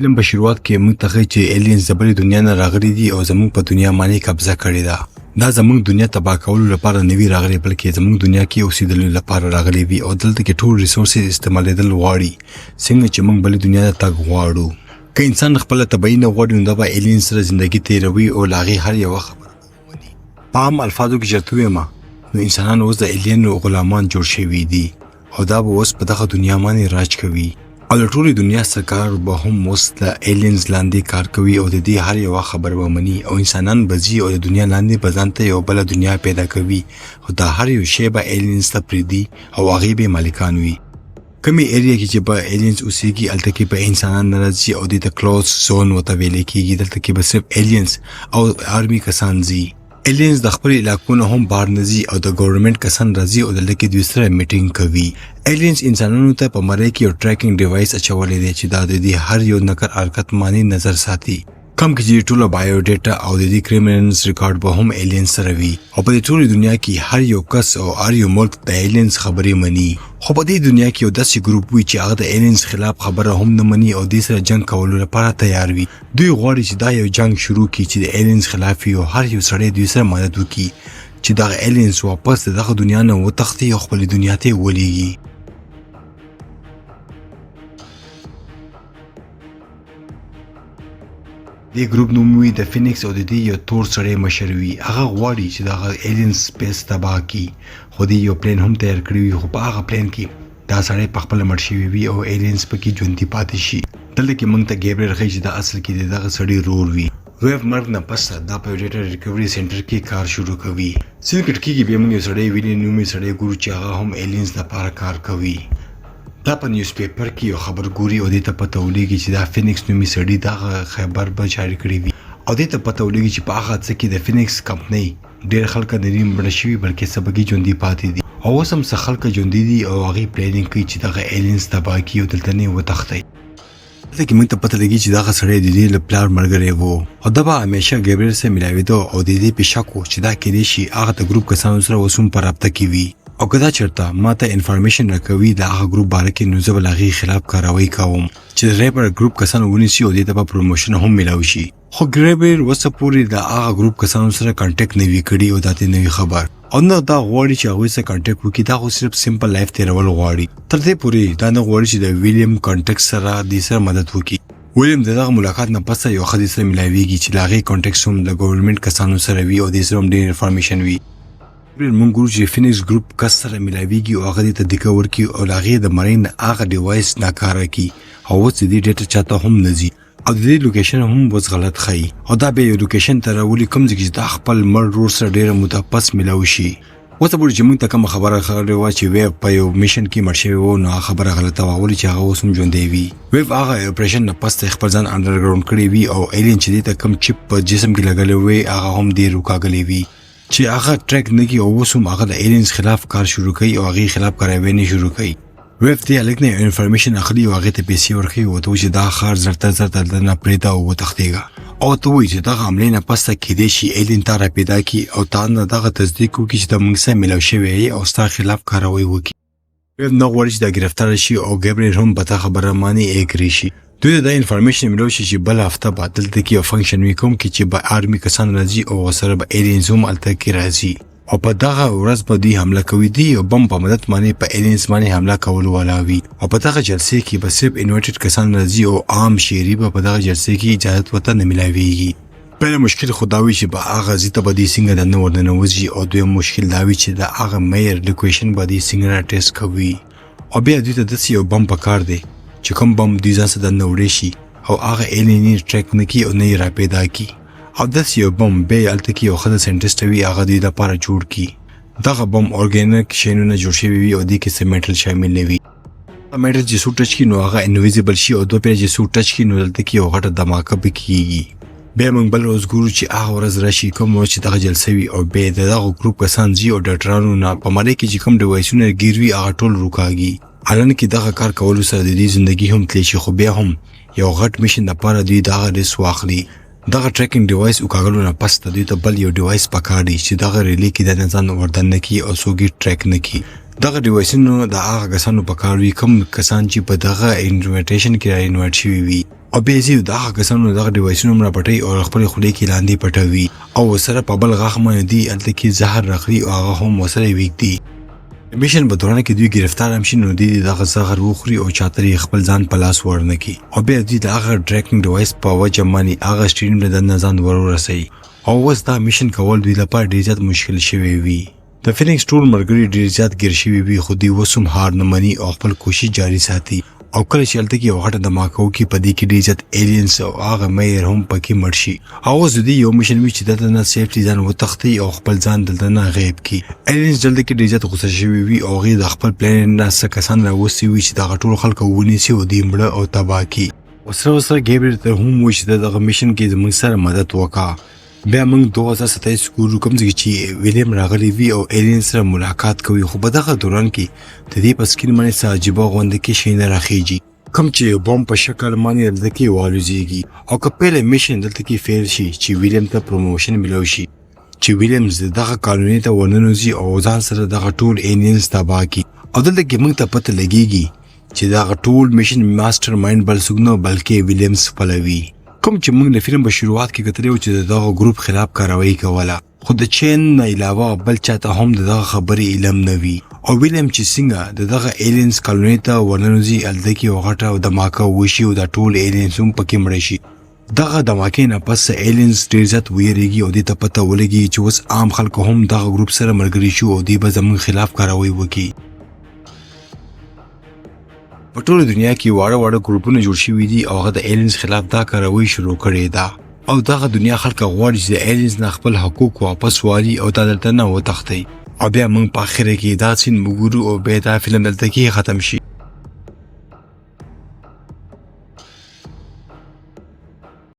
فلم په شروعات کې موږ ته ښیي چې ایلینز د بلې دنیا نه راغلي دي او زموږ په دنیا باندې قبضه کړې ده. دا زموږ دنیا تباه کولو لپاره نه وي راغلي، بلکې زموږ دنیا کې اوسېدلو لپاره راغلي وي او دلته کې ټول resources استعمالېدل غواړي، څنګه چې موږ بلې دنیا ته تګ غواړو. که انسان خپله تباهي نه غواړي، نو دا به ایلین سره زندګي تیروي او له هغې هر یوه خبره به ومني. په عام الفاظو کې چېرته ووایم، نو انسانان اوس د ایلینو غلامان جوړ شوي دي او دا به اوس په دغه دنیا باندې راج کوي او د ټولې دنیا سرکار به هم اوس د ایلینز لاندې کار کوي او د دې هر یوه خبره به مني او انسانان به ځي او د دنیا لاندې به ځان ته یوه بله دنیا پیدا کوي او دا هر یو شی به ایلینز ته پرېږدي او هغې به مالکان وي. کومې ایریا کې چې به ایلینز اوسېږي، هلته کې به انسانان نه راځي او دې ته کلوز زون ورته ویل کېږي. دلته کې به صرف ایلینز او آرمي کسان ځي. ایلینز د خپل علاقو نه هم بهر نه ځي او د ګورنمنټ کسان راځي او دلته کې دوی سره میټینګ کوي. ایلینز انسانانو ته په مرۍ کې یو ټریکنګ ډیوایس اچولی دی چې دا د دې هر یو نکر حرکت باندې نظر ساتي، کوم کې چې ټوله بایو ډیټا او د دې کریمینلز ریکارډ به هم ایلینز سره وي. او په دې ټوله دنیا کې هر یو کس او هر یو ملک د ایلینز خبرې مني، خو په دې دنیا کې یو داسې ګروپ وي چې هغه د ایلینز خلاف خبره هم نه مني او دې سره جنګ کولو لپاره تیار وي. دوی غواړي چې دا یو جنګ شروع کړي چې د ایلینز خلاف وي او هر یو سړی دوی سره مدد وکړي چې دغه ایلینز واپس د دغه دنیا نه وتښتي او خپلې دنیا ته یې ولیږي. دې ګروپ نوم وي د فینکس او د دې یو تور سړی مشر وي. هغه غواړي چې دغه ایلین سپیس تباه کړي، خو دې یو پلان هم تیار کړی وي، خو په هغه پلان کې دا سړی په خپله مړ شوی وي او ایلینز پکې ژوندي پاتې شي. دلته کې موږ ته ګیبریل ښیي چې دا اصل کې د دغه سړي رور وي. ویو مرګ نه پس دا په یو ډیټا ریکوري سنټر کې کار شروع کوي. سین کټ کېږي، بیا موږ یو سړی ویني، نومي سړی ګورو چې هغه هم ایلینز لپاره کار کوي. دا په نیوز پیپر کې یو خبر ګوري او دې ته پته ولګي چې دا فینکس نومي سړي دغه خبر به جاري کړی وي او دې ته پته ولګي چې په هغه څه کې د فینکس کمپنۍ ډېر خلک نه دي مړه شوي، بلکې څه پکې ژوندي پاتې دي او اوس هم څه خلک ژوندي دي او هغوی پلانینګ کوي چې دغه ایلینز تباه کړي او دلته نه وتښتي. دلته کې موږ ته پته لګي چې دغه سړی د دې له پلار ملګری وو او ده به همیشه ګبریل سره ملاوېده او د دې په شک و چې دا کېدای شي هغه د ګروپ کسانو سره اوس هم په رابطه کې وي او که دا چېرته ما ته انفارمیشن راکوي د هغه ګروپ باره کې، نو زه به له هغې خلاف کاروايي کوم چې د ریپر ګروپ کسان ونیسي او دې ته به پروموشن هم ملاو شي. خو ګریبیر اوسه پورې د هغه ګروپ کسانو سره کانټیکټ نه وي کړي او دا ترې نه وي خبر او نه دا غواړي چې هغوی سره کانټیکټ وکړي. دا خو صرف سمپل لایف تیرول غواړي، تر دې پورې دا نه غواړي چې د ویلیم کانټیکټ سره دې سره مدد وکړي. ویلیم د دغه ملاقات نه پسه یو ښځې سره ملاویږي چې له هغې کانټیکټ هم د ګورنمنټ کسانو سره وي او دې سره هم ډېر انفارمیشن وي. موږ ګورو چې فینکس ګروپ کس سره ملاویږي او هغه دې ته دیکه ورکړي او له هغې د مرۍ نه هغه ډیوایس ناکاره کړي او اوس د دې ډیټا چاته هم نه ځي او د دې لوکیشن هم اوس غلط ښیي او دا بیا یو لوکیشن ته راولي کوم ځای کې چې دا خپل مړ ورور سره ډېره موده پس ملاو شي. اوسه پورې چې موږ ته کومه خبره راغلې وه چې ویو په یو میشن کې مړ شوی و، نو هغه خبره غلطه وه، ولې چې هغه اوس هم ژوندی وي. ویو هغه اپریشن نه پس ته خپل ځان انډرګراونډ کړی وي او ایلین چې دې ته کوم چپ په جسم کې لګلی وي هغه هم دې روکاږلی وي چې هغه ټریک نه کړي او اوس هم هغه د ایلینز خلاف کار شروع کوي او هغې خلاف کاروانې شروع کوي. ویف دې هلک نه انفارمیشن اخلي او هغې ته پیسې ورکوي او ورته وایي چې دا ښار زر تر زر دلته نه پرېږده او وتښتېږه او ورته وایي چې دغه حملې نه پس ته کېدای شي ایلین تا را پیدا کړي او تا نه دغه تصدیق وکړي چې ته موږ سره میلاو شوی یې او ستا خلاف کاروایی وکړي. ویف نه غواړي چې دا ګرفتار شي او ګبریل هم په تا خبره باندې اګري شي. دوی ته دا انفارمیشن ملو شي چې بله هفته به دلته کې یو فنکشن وي کوم کې چې به آرمي کسان راځي او ورسره به ایلینز هم هلته کې راځي او په دغه ورځ به دوی حمله کوي. دوی یو بم په مدد باندې په ایلینز باندې حمله کولو والا وي او په دغه جلسې کې به صرف انوایټډ کسان راځي او عام شهري به په دغه جلسې کې اجازت ورته نه ملاویږي. پهله مشکل خو دا وي چې به هغه ځای ته به دوی څنګه دننه ورننوځي او دویم مشکل دا وي چې د هغه میر لوکیشن به دوی څنګه را ټیسټ کوي او بیا دوی ته داسې یو بم پکار دی چې کوم بم دوی ځان سره دننه وړی شي او هغه ایلین یې ټریک نه کړي او نه یې راپیدا کړي او داسې یو بم بیا هلته کې یو ښځه ساینټسټ وي هغه دوی لپاره جوړ کړي. دغه بم اورګانیک شیانونه جوړ شوي وي او دې کې څه میټل شامل نه وي. میټل چې څوک ټچ کړي نو هغه انویزیبل شي او دوه پیره چې څوک ټچ کړي نو دلته کې یو غټه دماکه پکې کېږي. بیا موږ بل ورځ ګورو چې هغه ورځ راشي کوم ورځ چې دغه جلسه وي او بیا د دغه ګروپ کسان ځي او ډاکټرانو نه په مرۍ کې چې کوم ډیوایسونه ګیر وي هغه ټول روکاږي. حالانکه کې دغه کار کولو سره د دوی زندګي هم تللی شي، خو بیا هم یو غټ میشن دپاره دوی دغه ریسک واخلي. دغه ټریکنګ ډیوایس وکاږلو نه پس ته دوی ته بل یو ډیوایس پکار دی چې دغه ریلی کې د ځان وردن نه کړي او څوک یې ټریک نه کړي. دغه ډیوایسونو د هغه کسانو پکار وي کوم کسان چې په دغه انویټیشن کې را انوایټ شوي وي. او بیا ځینو د هغه کسانو دغه ډیوایسونه هم راپټوي او خپلې خولې کې لاندې پټوي او ورسره په بل غاښ باندې دوی هلته کې زهر راخلي او هغه هم ورسره ویږدي. د میشن په دوران کې دوی ګرفتار هم شي، نو دوی دې دغه زهر وخوري او چاته یې خپل ځان په لاس ورنه کړي. او بیا دوی د هغه ټریکنګ ډیوایس په وجه باندې هغه سټیډیم ته دننه ځان ورورسوي او اوس دا میشن کول دوی لپاره ډیر زیات مشکل شوی وي. د فینکس ټول ملګري ډیر زیات ګیر شوي وي، خو دوی اوس هم هار نه مني او خپل کوشش جاري ساتي. او کله چې هلته کې یو غټه دماکه وکړي، په دې کې ډیر زیات ایلینز او هغه میر هم پکې مړ شي. او اوس د دوی یو مشن وي چې دلته نه سیفټي ځان وتښتي او خپل ځان دلته نه غیب کړي. ایلینز دلته کې ډیر زیات غوسه شوي وي او هغوی د خپل پلانټ نه څه کسان راوستي وي چې دغه ټول خلک ونیسي او دوی مړه او تباه کړي. ورسره ګیبریل ته هم وایي چې دغه مشن کې زموږ سره مدد وکړه. بیا موږ 2027 ګورو، کوم ځای چې ویلیم راغلی وي او ایلین سره ملاقات کوي، خو په دغه دوران کې د دې په سکرین باندې څه عجیبه غوندې کې شی نه راخیږي، کوم چې یو بم په شکل باندې دلته کې والوزیږي. او که پهله میشن دلته کې فیل شي چې ویلیم ته پروموشن ملو شي، چې ویلیمز دغه کالوني ته ورننوځي او ځان سره دغه ټول ایلینز تباه کړي. او دلته کې موږ ته پته لګیږي چې دغه ټول میشن ماستر مایند بل څوک نه بلکې ویلیمز خپله وي، کوم چې موږ د فلم په شروعات کې کتلی و چې د دغه ګروپ خلاف کاروایی کوله، خو د چین نه علاوه بل چاته هم د دغه خبرې علم نه وي. او ویلیم چې څنګه د دغه ایلینز کالونۍ ته ورننوځي، هلته کې یوه غټه دماکه وشي او دا ټول ایلینز هم پکې مړه شي. دغه دماکې نه پس ایلینز ډیر زیات ویریږي او دې ته پته ولګي چې اوس عام خلکو هم دغه ګروپ سره ملګري شو او دوی به زموږ خلاف کاروایی وکړي. په ټوله دنیا کې واړه واړه ګروپونه جوړ شوي دي او هغه د ایلینز خلاف دا کاروایی شروع کړې ده. او دغه دنیا خلک غواړي چې د ایلینز نه خپل حقوق واپس والي او دا دلته نه وتښتي. او بیا موږ په اخره کې دا سین وګورو او بیا دا فلم دلته کې ختم شي.